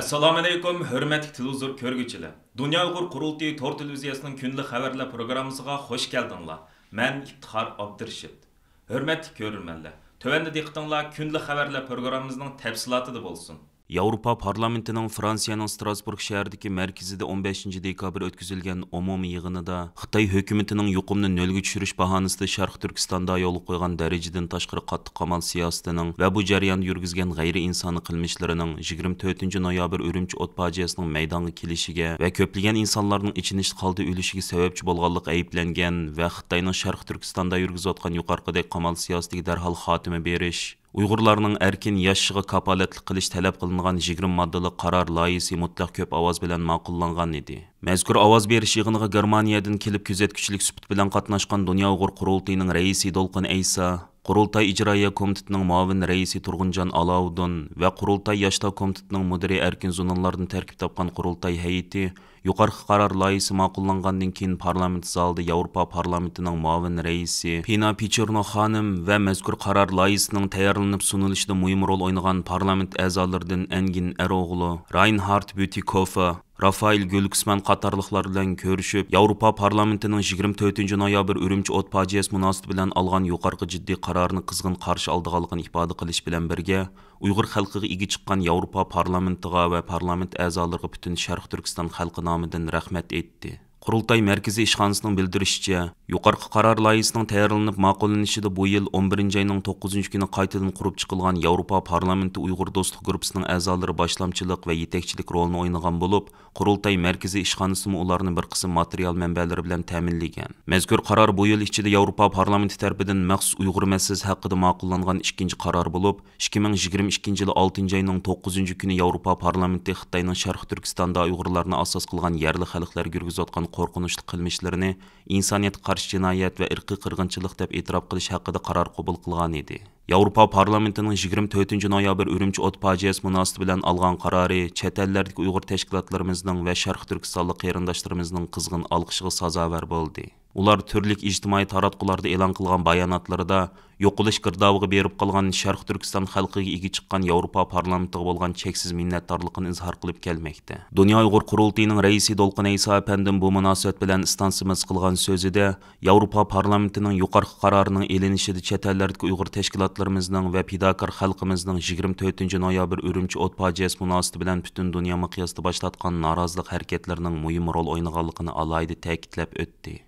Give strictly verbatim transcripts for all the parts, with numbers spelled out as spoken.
ئەسسالامۇئەلەيكۇم، ھۆرمەتلىك تېلېۋىزور كۆرگۈچىلەر! دۇنيا ئۇيغۇر قۇرۇلتىيى تور تېلېۋىزىيەسىنىڭ كۈندىلىك خەۋەرلەر پروگراممىسىغا خۇش كەلدىڭلار. مەن ئىپتىخار ئابدۇرېشىت. ھۆرمەتلىك كۆرۈرمەنلەر، تۆۋەندە دىققىتىڭلار كۈندىلىك خەۋەرلەر پروگراممىمىزنىڭ تەپسىلاتىدا بولسۇن. ياۋروپا پارلامېنتىنىڭ فرانسىيەنىڭ ستراسبۇرگ شەھىرىدىكى مەركىزىدە ئون بەشىنچى دېكابىر ئۆتكۈزۈلگەن ئومۇمىي يىغىنىدا خىتاي ھۆكۈمىتىنىڭ يۇقۇمنى نۆلگە چۈشۈرۈش باھانىسىدە شەرقىي تۈركىستاندا يولغا قويغان دەرىجىدىن تاشقىرى قاتتىق قامال سىياسىتىنىڭ ۋە بۇ جەرياندا يۈرگۈزگەن غەيرىئىنسانىي قىلمىشلىرىنىڭ يىگىرمە تۆتىنچى نويابىر ئۈرۈمچى ئوت پاجىئەسىنىڭ مەيدانغا كېلىشىگە ۋە كۆپلىگەن ئىنسانلارنىڭ ئېچىنىشلىق ھالدا ئۆلۈشىگە سەۋەبچى بولغانلىقى ئەيىبلەنگەن ۋە خىتاينىڭ شەرقىي تۈركىستاندا يۈرگۈزۈۋاتقان يۇقىرىقىدەك قامال سىياسىتىگە دەرھال خاتىمە بېرىش، ئۇيغۇرلارنىڭ ئەركىن ياشىشىغا كاپالەتلىك قىلىش تەلەپ قىلىنغان يىگىرمە ماددىلىق قارار لايىھىسى مۇتلەق كۆپ ئاۋاز بىلەن ماقۇللانغان ئىدى. مەزكۇر ئاۋاز بېرىش يىغىنىغا گېرمانىيەدىن كېلىپ كۆزەتكۈچىلىك سۈپىتى بىلەن قاتناشقان دۇنيا ئۇيغۇر قۇرۇلتىيىنىڭ رەئىسى دولقۇن ئەيسا، قۇرۇلتاي ئىجرائىيە كومىتېتىنىڭ مۇئاۋىن رەئىسى تۇرغۇنجان ئالاۋۇدۇن ۋە قۇرۇلتاي ياشلار كومىتېتىنىڭ مۇدىرى ئەركىن زۇنۇنلاردىن تەركىب تاپقان قۇرۇلتاي ھەيئىتى يۇقىرىقى قارار لايىھىسى ماقۇللانغاندىن كېيىن، پارلامېنت زالىدا ياۋروپا پارلامېنتىنىڭ مۇئاۋىن رەئىسى پىنا پىچۇرنو خانىم ۋە مەزكۇر قارار لايىھىسىنىڭ تەييارلىنىپ سۇنۇلۇشىدا مۇھىم رول ئوينىغان پارلامېنت ئەزالىرىدىن ئەنگىن ئەروغلۇ، راينھارد بيۇتىكوفا، رافائېل گۈلكىسمان قاتارلىقلار بىلەن كۆرۈشۈپ، ياۋروپا پارلامېنتىنىڭ يىگىرمە تۆتىنچى نويابىر ئۈرۈمچى ئوت پاجىئەسى مۇناسىۋىتى بىلەن ئالغان يۇقىرىقى جىددىي قارارنى قىزغىن قارشى ئالىدىغانلىقىنى ئىپادە قىلىش بىلەن بىرگە، ئۇيغۇر خەلقىگە ئىگە چىققان ياۋروپا پارلامېنتىغا ۋە پارلامېنت ئەزالىرىغا پۈتۈن شەرقىي تۈركىستان خەلقى نامىدىن رەھمەت ئېيتتى. قۇرۇلتاي مەركىزىي ئىشخانىسىنىڭ بىلدۈرۈشىچە، يۇقىرىقى قارار لايىھىسىنىڭ تەييارلىنىپ ماقۇللىنىشىدا بۇ يىل ئون بىرىنچى ئاينىڭ توققۇزىنچى كۈنى قايتىدىن قۇرۇپ چىقىلغان ياۋروپا پارلامېنتى ئۇيغۇر دوستلۇق گۇرۇپپىسىنىڭ ئەزالىرى باشلامچىلىق ۋە يېتەكچىلىك رولىنى ئوينىغان بولۇپ، قۇرۇلتاي مەركىزىي ئىشخانىسىمۇ ئۇلارنى بىر قىسىم ماتېرىيال مەنبەلىرى بىلەن تەمىنلىگەن. مەزكۇر قارار بۇ يىل ئىچىدە ياۋروپا پارلامېنتى تەرىپىدىن مەخسۇس ئۇيغۇر مەسىلىسى ھەققىدە ماقۇللانغان ئىككىنچى قارار بولۇپ، ئىككى مىڭ يىگىرمە ئىككىنچى يىلى ئالتىنچى ئاينىڭ توققۇزىنچى كۈنى ياۋروپا پارلامېنتى خىتاينىڭ شەرقىي تۈركىستاندا ئۇيغۇرلارنى ئاساس قىلغان يەرلىك خەلقلەرگە يۈرگۈزۈۋاتقان قورقۇنچلۇق قىلمىشلىرىنى ئىنسانىيەتكە قارشى جىنايەت ۋە ئىرقىي قىرغىنچىلىق دەپ ئېتىراپ قىلىش ھەققىدە قارار قوبۇل قىلغان ئىدى. ياۋروپا پارلامېنتىنىڭ يىگىرمە تۆتىنچى نويابىر ئۈرۈمچى ئوت پاجىئەسى مۇناسىۋىتى بىلەن ئالغان قارارى چەت ئەللەردىكى ئۇيغۇر تەشكىلاتلىرىمىزنىڭ ۋە شەرقىي تۈركىستانلىق قېرىنداشلىرىمىزنىڭ قىزغىن ئالقىشىغا سازاۋەر بولدى. ئۇلار تۈرلۈك ئىجتىمائىي تاراتقۇلاردا ئېلان قىلغان باياناتلىرىدا يوقىلىش گىردابىغا بېرىپ قالغان شەرقىي تۈركىستان خەلقىگە ئىگە چىققان ياۋروپا پارلامېنتىغا بولغان چەكسىز مىننەتدارلىقىنى ئىزھار قىلىپ كەلمەكتە. دۇنيا ئۇيغۇر قۇرۇلتىيىنىڭ رەئىسى دولقۇن ئەيسا ئەپەندىم بۇ مۇناسىۋەت بىلەن ئىستانسىمىزغا قىلغان سۆزىدە، ياۋروپا پارلامېنتىنىڭ يۇقىرىقى قارارىنىڭ ئېلىنىشىدا چەت ئەللەردىكى ئۇيغۇر تەشكىلاتلىرىمىزنىڭ ۋە پىداكار خەلقىمىزنىڭ يىگىرمە تۆتىنچى نويابىر ئۈرۈمچى ئوت پاجىئەسى مۇناسىۋىتى بىلەن پۈتۈن دۇنيا مىقياسىدا باشلاتقان نارازىلىق ھەرىكەتلىرىنىڭ مۇھىم رول ئوينىغانلىقىنى ئالاھىدە تەكىتلەپ ئۆتتى.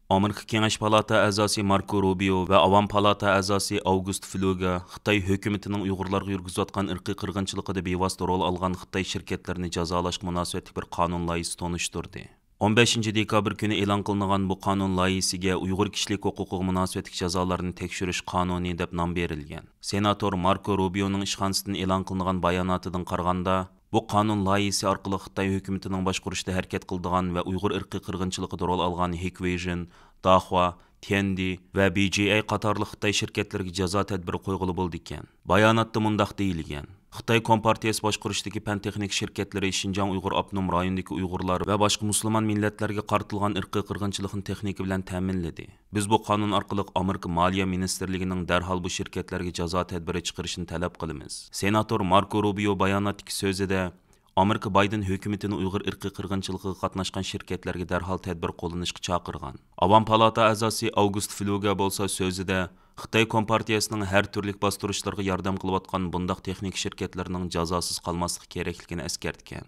ئامېرىكا كېڭەش پالاتا ئەزاسى ماركو روبىيو ۋە ئاۋام پالاتا ئەزاسى ئاۋگۇست فلوگا خىتاي ھۆكۈمىتىنىڭ ئۇيغۇرلارغا يۈرگۈزۈۋاتقان ئىرقىي قىرغىنچىلىقىدا بىۋاسىتە رول ئالغان خىتاي شىركەتلىرىنى جازالاشقا مۇناسىۋەتلىك بىر قانۇن لايىھىسى تونۇشتۇردى. ئون بەشىنچى دېكابىر كۈنى ئېلان قىلىنغان بۇ قانۇن لايىھىسىگە ئۇيغۇر كىشىلىك ھوقۇقىغا مۇناسىۋەتلىك جازالارنى تەكشۈرۈش قانۇنى دەپ نام بېرىلگەن. سېناتور ماركو روبىيونىڭ ئىشخانىسىدىن ئېلان قىلىنغان باياناتىدىن قارىغاندا، بۇ قانۇن لايىھىسى ئارقىلىق خىتاي ھۆكۈمىتىنىڭ باشقۇرۇشىدا ھەرىكەت قىلىدىغان ۋە ئۇيغۇر ئىرقىي قىرغىنچىلىقىدا رول ئالغان ھىكۋىژن، داخۇا، تيەندى ۋە بىجىئەي قاتارلىق خىتاي شىركەتلىرىگە جازا تەدبىرى قويغىلى بولىدىكەن. باياناتتا مۇنداق دېيىلگەن: خىتاي كومپارتىيەسى باشقۇرۇشىدىكى پەن تېخنىكا شىركەتلىرى شىنجاڭ ئۇيغۇر ئاپتونوم رايونىدىكى ئۇيغۇرلار ۋە باشقا مۇسۇلمان مىللەتلەرگە قارىتىلغان ئىرقىي قىرغىنچىلىقنى تېخنىكا بىلەن تەمىنلىدى. بىز بۇ قانۇن ئارقىلىق ئامېرىكا مالىيە مىنىستىرلىكىنىڭ دەرھال بۇ شىركەتلەرگە جازا تەدبىرى چىقىرىشىنى تەلەپ قىلىمىز. سېناتور ماركو روبىيو باياناتتىكى سۆزىدە، ئامېرىكا بايدېن ھۆكۈمىتىنى ئۇيغۇر ئىرقىي قىرغىنچىلىقىغا قاتناشقان شىركەتلەرگە دەرھال تەدبىر قوللىنىشقا چاقىرغان. ئاۋام پالاتا ئەزاسى ئاۋگۇست فلوگا بولسا سۆزىدە، خىتاي كومپارتىيەسىنىڭ ھەر تۈرلۈك باستۇرۇشلىرىغا ياردەم قىلىۋاتقان بۇنداق تېخنىكا شىركەتلىرىنىڭ جازاسىز قالماسلىقى كېرەكلىكىنى ئەسكەرتكەن.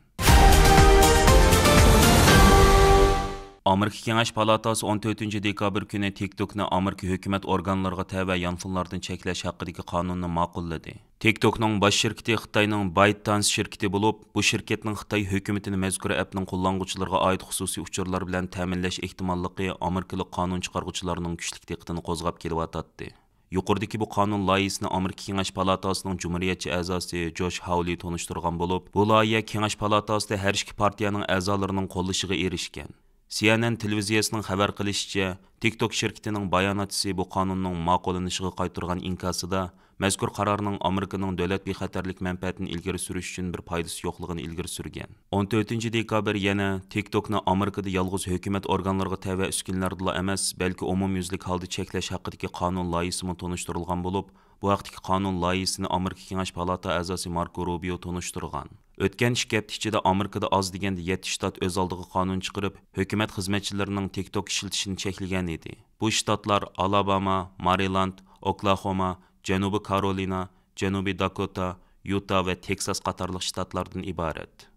ئامېرىكا كېڭەش پالاتاسى ئون تۆتىنچى دېكابىر كۈنى تىك توكنى ئامېرىكا ھۆكۈمەت ئورگانلىرىغا تەۋە يانفونلاردىن چەكلەش ھەققىدىكى قانۇننى ماقۇللىدى. تىك توكنىڭ باش شىركىتى خىتاينىڭ بايت دانس شىركىتى بولۇپ، بۇ شىركەتنىڭ خىتاي ھۆكۈمىتىنى مەزكۇر ئەپنىڭ قوللانغۇچىلىرىغا ئائىت خۇسۇسىي ئۇچۇرلار بىلەن تەمىنلەش ئېھتىماللىقى ئامېرىكىلىق قانۇن چىقارغۇچىلارنىڭ كۈچلۈك دىققىتىنى قوزغاپ كېلىۋاتاتتى. يۇقىرىدىكى بۇ قانۇن لايىھىسىنى ئامېرىكا كېڭەش پالاتاسىنىڭ جۇمھۇرىيەتچى ئەزاسى جوش ھاۋلى تونۇشتۇرغان بولۇپ، بۇ لايىھە كېڭەش پالاتاسىدا ھەر ئىككى پارتىيەنىڭ ئەزالىرىنىڭ قوللىشىغا ئېرىشكەن. سى ئېن ئېن تېلېۋىزىيەسىنىڭ خەۋەر قىلىشىچە، تىك توك شىركىتىنىڭ باياناتچىسى بۇ قانۇننىڭ ماقۇللىنىشىغا قايتۇرغان ئىنكاسىدا مەزكۇر قارارنىڭ ئامېرىكىنىڭ دۆلەت بىخەتەرلىك مەنپەئەتىنى ئىلگىرى سۈرۈش ئۈچۈن بىر پايدىسى يوقلۇقىنى ئىلگىرى سۈرگەن. ئون تۆتىنچى دېكابىر يەنە تىك توكنى ئامېرىكىدا يالغۇز ھۆكۈمەت ئورگانلىرىغا تەۋە ئۈسكۈنىلەردىلا ئەمەس، بەلكى ئومۇميۈزلۈك ھالدا چەكلەش ھەققىدىكى قانۇن لايىھىسىمۇ تونۇشتۇرۇلغان بولۇپ، بۇ ھەقتىكى قانۇن لايىھىسىنى ئامېرىكا كېڭەش پالاتا ئەزاسى ماركو روبىيو تونۇشتۇرغان. ئۆتكەن ئىككى ھەپتە ئىچىدە ئامېرىكىدا ئاز دېگەندە يەتتە شتات ئۆز ئالدىغا قانۇن چىقىرىپ، ھۆكۈمەت خىزمەتچىلىرىنىڭ تىك توك ئىشلىتىشىنى چەكلىگەن ئىدى. بۇ شتاتلار ئالاباما، مارىلاند، ئوكلاخوما، جەنۇبىي كارولىنا، جەنۇبىي داكوتا، يۇتا ۋە تېكساس قاتارلىق شتاتلاردىن ئىبارەت.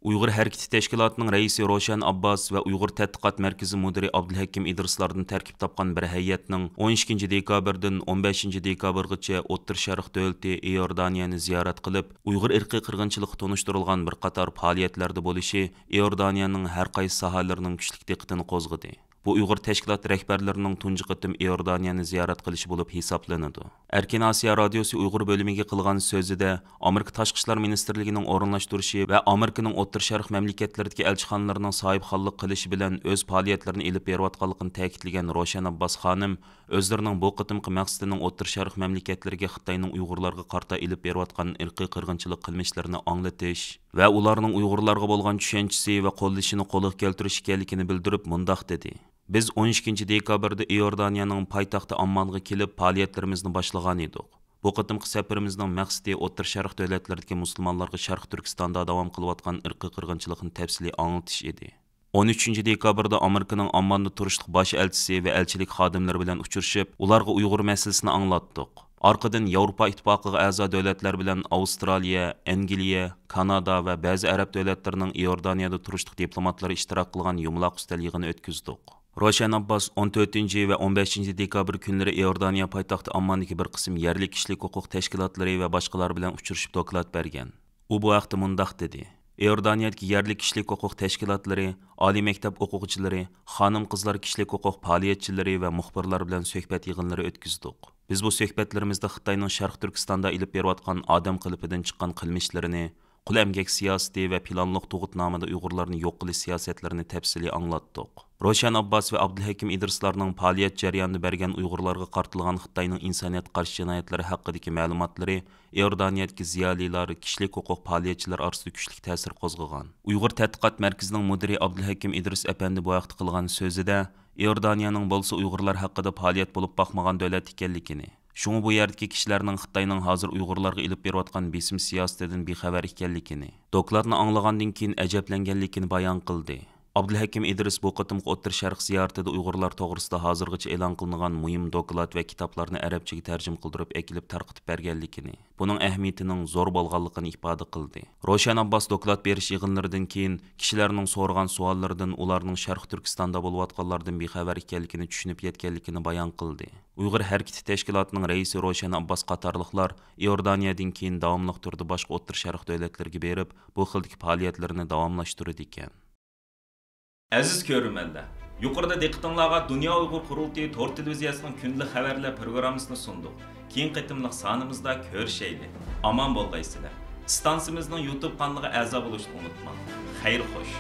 ئۇيغۇر ھەرىكىتى تەشكىلاتىنىڭ رەئىسى روشەن ئابباس ۋە ئۇيغۇر تەتقىقات مەركىزى مۇدىرى ئابدۇلھەكىم ئىدرىسلاردىن تەركىب تاپقان بىر ھەيئەتنىڭ ئون ئىككىنچى دېكابىردىن ئون بەشىنچى دېكابىرغىچە ئوتتۇرا شەرق دۆلىتى ئىئوردانىيەنى زىيارەت قىلىپ، ئۇيغۇر ئىرقىي قىرغىنچىلىققا تونۇشتۇرۇلغان بىر قاتار پائالىيەتلەردە بولۇشى ئىئوردانىيەنىڭ ھەر قايسى ساھەلىرىنىڭ كۈچلۈك دىققىتىنى قوزغىدى. بۇ ئۇيغۇر تەشكىلات رەھبەرلىرىنىڭ تۇنجى قېتىم ئىئوردانىيەنى زىيارەت قىلىشى بولۇپ ھېسابلىنىدۇ. ئەركىن ئاسىيا رادىيوسى ئۇيغۇر بۆلۈمىگە قىلغان سۆزىدە، ئامېرىكا تاشقى ئىشلار مىنىستىرلىكىنىڭ ئورۇنلاشتۇرۇشى ۋە ئامېرىكىنىڭ ئوتتۇرا شەرق مەملىكەتلىرىدىكى ئەلچىخانىلىرىنىڭ ساھىبخانلىق قىلىشى بىلەن ئۆز پائالىيەتلىرىنى ئېلىپ بېرىۋاتقانلىقىنى تەكىتلىگەن روشەن ئابباس خانىم، ئۆزلىرىنىڭ بۇ قېتىمقى مەقسىتىنىڭ ئوتتۇرا شەرق مەملىكەتلىرىگە خىتاينىڭ ئۇيغۇرلارغا قارىتا ئېلىپ بېرىۋاتقان ئىرقىي قىرغىنچىلىق قىلمىشلىرىنى ئاڭلىتىش ۋە ئۇلارنىڭ ئۇيغۇرلارغا بولغان چۈشەنچىسى ۋە قوللىشىنى قولغا كەلتۈرۈش ئىكەنلىكىنى بىلدۈرۈپ، مۇنداق دېدى: بىز ئون ئىككىنچى دېكابىردا ئىئوردانىيەنىڭ پايتەختى ئاممانغا كېلىپ، پائالىيەتلىرىمىزنى باشلىغانىدۇق. بۇ قېتىمقى سەپىرىمىزنىڭ مەقسىتى ئوتتۇرا شەرق دۆلەتلىرىدىكى مۇسۇلمانلارغا شەرقىي تۈركىستاندا داۋام قىلىۋاتقان ئىرقىي قىرغىنچىلىقنى تەپسىلىي ئاڭلىتىش ئىدى. ئون ئۈچىنچى دېكابىردا ئامېرىكىنىڭ ئامماندا تۇرۇشلۇق باش ئەلچىسى ۋە ئەلچىلىك خادىملىرى بىلەن ئۇچرىشىپ، ئۇلارغا ئۇيغۇر مەسىلىسىنى ئاڭلاتتۇق. ئارقىدىن ياۋروپا ئىتتىپاقىغا ئەزا دۆلەتلەر بىلەن ئاۋسترالىيە، ئەنگلىيە، كانادا ۋە بەزى ئەرەب دۆلەتلىرىنىڭ ئىئوردانىيەدە تۇرۇشلۇق دىپلوماتلىرى ئىشتىراك قىلغان يۇمىلاق ئۈستەل يىغىنى ئۆتكۈزدۇق. روشەن ئابباس ئون تۆتىنچى ۋە ئون بەشىنچى دېكابىر كۈنلىرى ئىئوردانىيە پايتەختى ئامماندىكى بىر قىسىم يەرلىك كىشىلىك ھوقۇق تەشكىلاتلىرى ۋە باشقىلار بىلەن ئۇچرىشىپ دوكلات بەرگەن. ئۇ بۇ ھەقتە مۇنداق دېدى: ئىئوردانىيەدىكى يەرلىك كىشىلىك ھوقۇق تەشكىلاتلىرى، ئالىي مەكتەپ ئوقۇغۇچىلىرى، خانىم-قىزلار كىشىلىك ھوقۇق پائالىيەتچىلىرى ۋە مۇخبىرلار بىلەن سۆھبەت يىغىنلىرى ئۆتكۈزدۇق. بىز بۇ سۆھبەتلىرىمىزدە خىتاينىڭ شەرقىي تۈركىستاندا ئېلىپ بېرىۋاتقان ئادەم قېلىپىدىن چىققان قىلمىشلىرىنى، قۇل ئەمگەك سىياسىتى ۋە پىلانلىق تۇغۇتنامىدا ئۇيغۇرلارنى يوق قىلىش سىياسەتلىرىنى تەپسىلىي ئاڭلاتتۇق. روشەن ئابباس ۋە ئابدۇلھەكىم ئىدرىسلارنىڭ پائالىيەت جەريانىدا بەرگەن ئۇيغۇرلارغا قارىتىلغان خىتاينىڭ ئىنسانىيەتكە قارشى جىنايەتلىرى ھەققىدىكى مەلۇماتلىرى ئىئوردانىيەدىكى زىيالىيلار، كىشىلىك ھوقۇق پائالىيەتچىلەر ئارىسىدا كۈچلۈك تەسىر قوزغىغان. ئۇيغۇر تەتقىقات مەركىزىنىڭ مۇدىرى ئابدۇلھەكىم ئىدرىس ئەپەندى بۇ ھەقتە قىلغان سۆزىدە، ئىئوردانىيەنىڭ بولسا ئۇيغۇرلار ھەققىدە پائالىيەت بولۇپ باقمىغان دۆلەت ئىكەنلىكىنى، شۇڭا بۇ يەردىكى كىشىلەرنىڭ خىتاينىڭ ھازىر ئۇيغۇرلارغا ئېلىپ بېرىۋاتقان بېسىم سىياسىتىدىن بىخەۋەر ئىكەنلىكىنى، دوكلاتنى ئاڭلىغاندىن كېيىن ئەجەبلەنگەنلىكىنى بايان قىلدى. ئابدۇلھەكىم ئىدرىس بۇ قېتىمقى ئوتتۇرا شەرق زىيارىتىدە ئۇيغۇرلار توغرىسىدا ھازىرغىچە ئېلان قىلىنغان مۇھىم دوكلات ۋە كىتابلارنى ئەرەبچىگە تەرجىمە قىلدۇرۇپ ئەكېلىپ تارقىتىپ بەرگەنلىكىنى، بۇنىڭ ئەھمىيىتىنىڭ زور بولغانلىقىنى ئىپادە قىلدى. روشەن ئابباس دوكلات بېرىش يىغىنلىرىدىن كېيىن كىشىلەرنىڭ سورىغان سوئاللىرىدىن ئۇلارنىڭ شەرقىي تۈركىستاندا بولۇۋاتقانلاردىن بىخەۋەر ئىكەنلىكىنى چۈشىنىپ يەتكەنلىكىنى بايان قىلدى. ئۇيغۇر ھەرىكىتى تەشكىلاتىنىڭ رەئىسى روشەن ئابباس قاتارلىقلار ئىئوردانىيەدىن كېيىن داۋاملىق تۈردە باشقا ئوتتۇرا شەرق دۆلەتلىرىگە بېرىپ، بۇ خىلدىكى پائالىيەتلىرىنى داۋاملاشتۇرىدىكەن. ئەزىز كۆرۈرمەنلەر، يۇقىرىدا دىققىتىڭلارغا دۇنيا ئۇيغۇر قۇرۇلتىيى تور تېلېۋىزىيەسىنىڭ كۈندىلىك خەۋەرلەر پروگراممىسىنى سۇندۇق. كېيىنكى قېتىملىق سانىمىزدا كۆرۈشەيلى. ئامان بولغايسىلەر. ئىستانسىمىزنىڭ يۇتۇب قانىلىغا ئەزا بولۇشنى ئۇنتۇماڭ. خەير خوش.